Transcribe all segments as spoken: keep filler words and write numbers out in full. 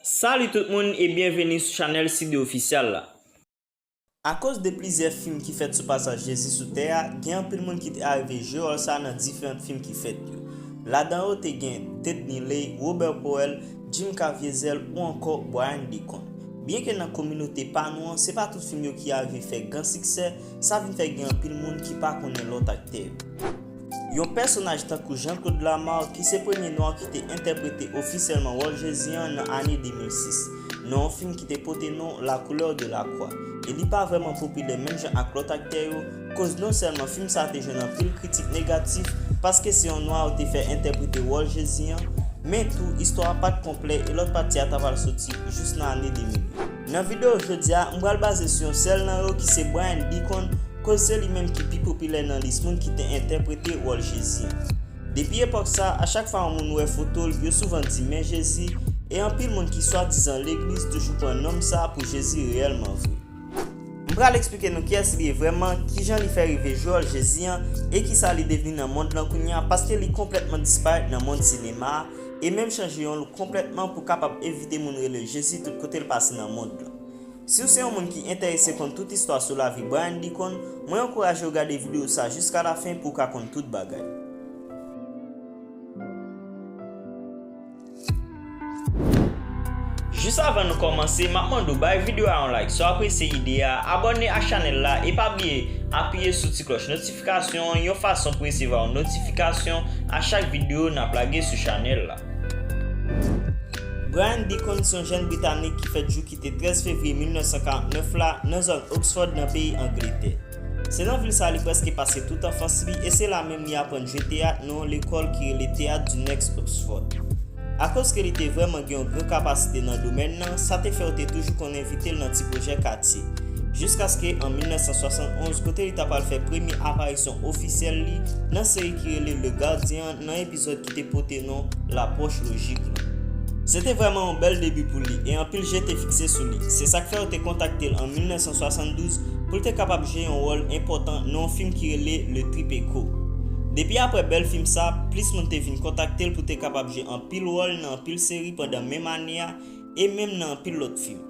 Salut tout moun e byenveni sou chanèl Sidé Official la. Akoz de plizyè fim ki fèt sou pasaj Jezi sou tè a, gen anpil moun ki te arive jwe wòl sa nan diferan fim ki fèt yo. Ladan yo te gen Ted Neely, Robert Powell, Jim Caviezel ou ankò Brian Deacon. Byenke nan kominote pa nou an, se pa tout fim yo ki arive fè gran siksè, sa vin fè gen anpil moun ki pa konnen lòt aktè yo. Yon pèsonaj tankou Jean-Claude Lamarre, ki se premye nwa ki te entèprete ofisyèlman wòl Jezi an nan ane de mil sis, nan yon fim ki te pote non La couleur de la croix, e li pa vrèman popilè menm jan ak lòt aktè yo, koz non sèlman fim sa te jwenn anpil kritik negatif, paske se yon nwa yo te fè entèprete wòl Jezi an, men tou, istwa a pa t konplè e lòt pati a ta pral soti jis nan ane de mil. Nan videyo jodi a, m pral baze sou yon sèl nan yo ki se Brian Deacon, koz se li menm ki pi popilè nan lis moun ki te entèprete wòl Jezi an. Depi epòk sa, a chak fwa yon moun wè foto l, yo souvan di men Jezi, e anpil moun ki swadizan legliz toujou pran nonm sa pou Jezi reyèlman vre. M pral eksplike nou kiyès li ye vrèman, kijan li fè rive jwe wòl Jezi an, e kisa li devni nan mond lan kounye a, paske li konplètman disparèt nan mond sinema a, e menm chanje yon look konplètman pou kapab evite moun rele l Jezi tout kote l pase nan mond lan. Si w se yon moun ki enterese konn tout istwa sou lavi Brian Deacon, mwen ankouraje w gade videyo sa jiska lafen pou w ka konn tout bagay. Jis avan nou kòmanse, m ap mande w bay videyo a yon like si w apresye ide a, abòne ak chanèl la e pa bliye apiye sou ti klòch notifikasyon an yon fason pou resevwa yon notifikasyon a chak videyo n ap lage sou chanèl la. Brian Deacon se yon jèn Britanik ki fèt jou ki te trèz fevriye mil nèf san karant nèf la nan zòn Oxford nan peyi Angletè. Se nan vil sa li prèske pase tout anfans li e se la menm li aprann jwe teyat nan yon lekòl ki rele Théâtre du Next Oxford. Akoz ke li te vrèman gen yon gran kapasite nan domèn nan, sa te fè yo te toujou konn envite l nan ti pwojè katye. Jiskaske an mil nèf san swasann onz, kote li ta pral fè premye aparisyon ofisyèl li nan seri ki rele Le Gardien an nan epizòd ki te pote non L'approche logique lan. Se te vrèman yon bèl debi pou li e anpil je te fikse sou li. Se sa k fè yo te kontakte l an mil nèf san swasann douz pou l te kapab jwe yon wòl enpòtan nan yon fim ki rele Le Tripéco. Depi aprè bèl fim sa, plis moun te vin kontakte l pou te kapab jwe anpil wòl nan anpil seri pandan menm ane a e menm nan anpil lòt fim.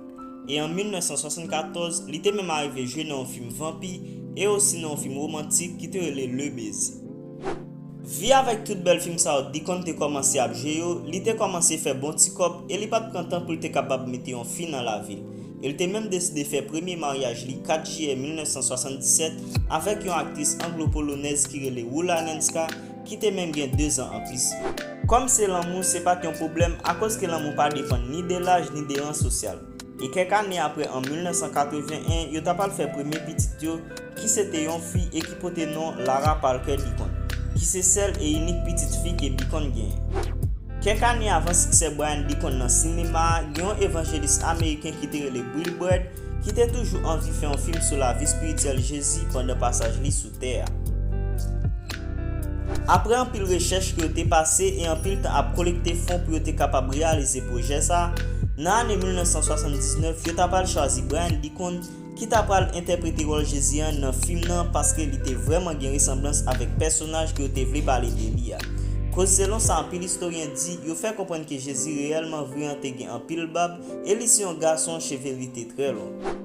E an mil nèf san swasann katòz, li te menm arive jwe nan yon fim vanpi e osi nan yon fim womantik ki te rele Le Baiser. Vi avèk tout bèl fim sa yo Deacon te kòmanse ap jwe yo, li te kòmanse fè bon ti kòb e li pa t pran tan pou l te kapab mete yon fen nan lavi l. E l te menm deside fè premye maryaj li kat jiyè mil nèf san swasanndisèt avèk yon aktris anglo-polonèz ki rele Rula Lenska, ki te menm gen dezan anplis li. Kòm se lanmou, se pa t yon pwoblèm, akoz ke lanmou pa depann ni de laj ni de ran sosyal. E kèk ane aprè, an mil nèf san katreven en, yo ta pral fè premye pitit yo, ki se te yon fi e ki pote non Lara Parker Deacon, ki se sèl e inik pitit fi ke Deacon genyen. Kèk ane avan siksè Brian Deacon nan sinema a, gen yon evanjelis ameriken ki te rele Bill Bird, ki te toujou anvi fè yon fim sou lavi espirityèl Jezi pandan pasaj li sou tè a. Aprè anpil rechèch ke yo te pase e anpil tan ap kolekte fon pou yo te kapab reyalize pwojè sa, nan ane mil nèf san swasanndisnèf, yo ta pral chwazi Brian Deacon, ki ta pral entèprete wòl Jezi an nan fim nan, paske li te vrèman gen resanblans avèk pèsonaj ke yo te vle pale de li a. Koz selon sa anpil istoryen di, yo fè konprann ke Jezi reyèlman vre an te gen anpil bab e li se yon gason, cheve li te trè long.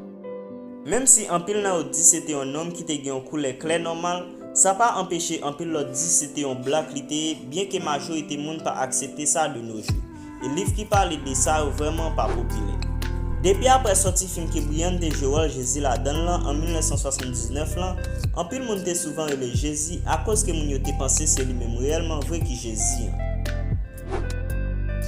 Menm si anpil nan yo di se te yon nonm ki te gen yon koulè klè nòmal, sa pa anpeche anpil lòt di se te yon black li te ye, byenke majorite moun pa aksepte sa de nos jours. E liv ki pale de sa yo vrèman pa popilè. Depi aprè sòti fim ke Brian te jwe wòl Jezi ladan l lan an mil nèf san swasanndisnèf lan, anpil moun te souvan rele l Jezi akoz ke moun yo te panse se li menm reyèlman vre ki Jezi an.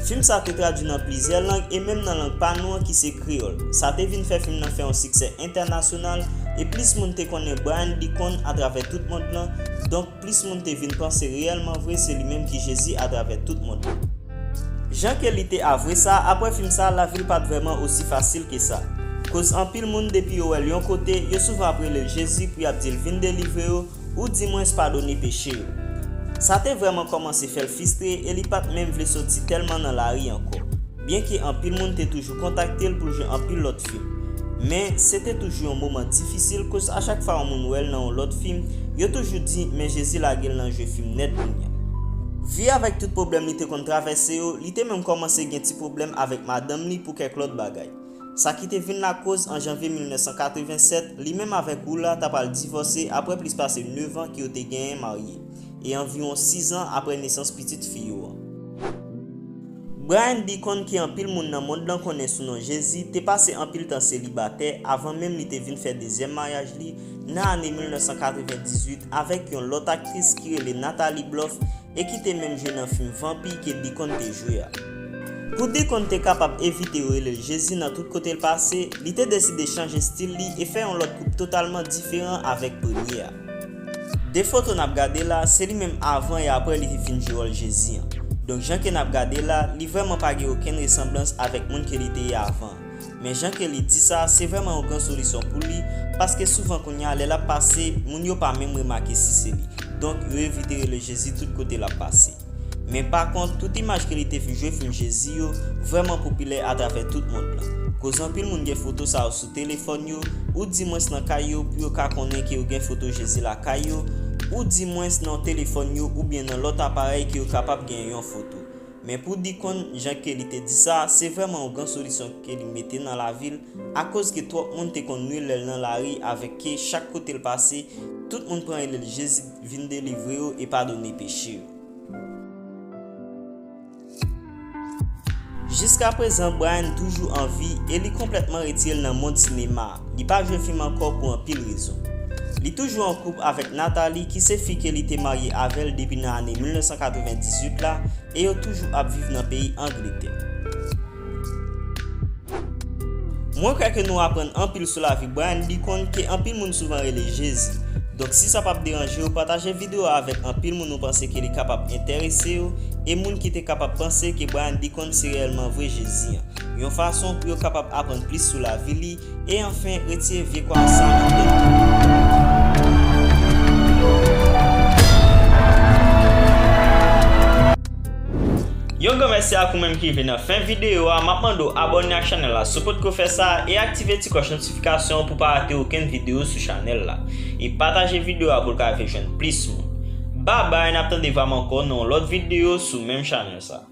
Fim sa te tradui nan plizyè lang e menm nan lang pa nou an ki se kreyòl. Sa te vin fè fim nan fè yon siksè entènasyonal e plis moun te konnen Brian Deacon atravè tout mond lan, donk plis moun te vin panse reyèlman vre se li menm ki Jezi atravè tout mond lan. Jan ke li te avwe sa, aprè fim sa, lavi l pa t vrèman osi fasil ke sa. Koz anpil moun depi yo wè l yon kote, yo souvan ap rele l Jezi pou y ap di l vin delivre yo, oudimwens padone peche yo. Sa te vrèman kòmanse fè l fistre e li pa t menm vle soti tèlman nan lari ankò. Byenke anpil moun te toujou kontakte l pou l jwe anpil lòt fim. Men, se te toujou yon moman difisil koz a chak fwa yon moun wè l nan yon lòt fim, yo toujou di men Jezi lage l nan jwe fim nèt kounye a. Vi avèk tout pwoblèm li te konn travèse yo, li te menm kòmanse gen ti pwoblèm avèk madanm li pou kèk lòt bagay. Sa ki te vin lakoz an janvye mil nèf san katreven sèt, li menm avèk Rula ta pral divòse apre plis pase nèf an ke yo te genyen marye, e anviwon sis an apre nesans pitit fi yo an. Brian Deacon, ke anpil moun nan mond lan konnen sou non Jezi, te pase anpil tan selibatè avan menm li te vin fè dezyèm maryaj li nan ane mil nèf san katreven dizuit avèk yon lòt aktris ki rele Natalie Bluff e ki te menm jwe nan fim vanpi ke Deacon te jwe a. Pou Deacon te kapab evite yo rele l Jezi nan tout kote l pase, li te deside chanje stil li e fè yon lòt koup totalman diferan avèk premye a. De foto n ap gade la, se li menm avan e apre li te fin jwe wòl Jezi an. Donk, jan ke n ap gade la, li vrèman pa gen okenn resanblans avèk moun ke li te ye avan. Men jan ke li di sa, se vrèman yon gran solisyon pou li, paske souvan kounye a, lè l ap pase, moun yo pa menm remake si se li. Donk, yo evite rele Jezi tout kote l ap pase. Men pa kont, tout imaj ke li te jwe fim Jezi yo vrèman popilè atravè tout mond lan. Koz anpil moun gen foto sa yo sou telefòn yo, oudimwens nan kay yo, pou yo ka konnen ke yo gen foto Jezi lakay yo, oudimwens nan telefòn yo oubyen nan lòt aparèy ke yo kapab gen yon foto. Men pou Deacon, jan ke li te di sa, se vrèman yon gran solisyon ke li mete nan lavi l, akoz ke twòp moun te konn nwi lè l nan lari avèk ke chak kote l pase, tout moun pran rele l Jezi vin delivre yo e padone peche yo. Jiskaprezan, Brian toujou an vi e li konplètman retire l nan mond sinema a. Li pa jwe fim ankò pou anpil rezon. Li toujou an koup avèk Natalie, ki se fi ke li te marye avè l depi nan ane mil nèf san katreven dizuit la, e yo toujou ap viv nan peyi Angletè. Mwen kwè ke nou aprann anpil sou lavi Brian Deacon, ke anpil moun souvan rele Jezi. Donk, si sa p ap deranje w, pataje videyo a avèk anpil moun ou panse ke li kapab enterese yo, e moun ki te kapab panse ke Brian Deacon se reyèlman vre Jezi an, yon fason pou yo kapab aprann plis sou lavi li, e anfen, retire vye kwayans sa nan tèt yo. Yon gran mèsi ak ou menm ki rive nan fen videyo a, m ap mande w abòne ak chanèl la si w potko fè sa e aktive ti klòch notifikasyon pou pa rate okenn videyo sou chanèl la. E pataje videyo a pou l ka rive jwenn plis moun. Babay, n ap tande vwa m ankò nan yon lòt videyo sou menm chanèl sa.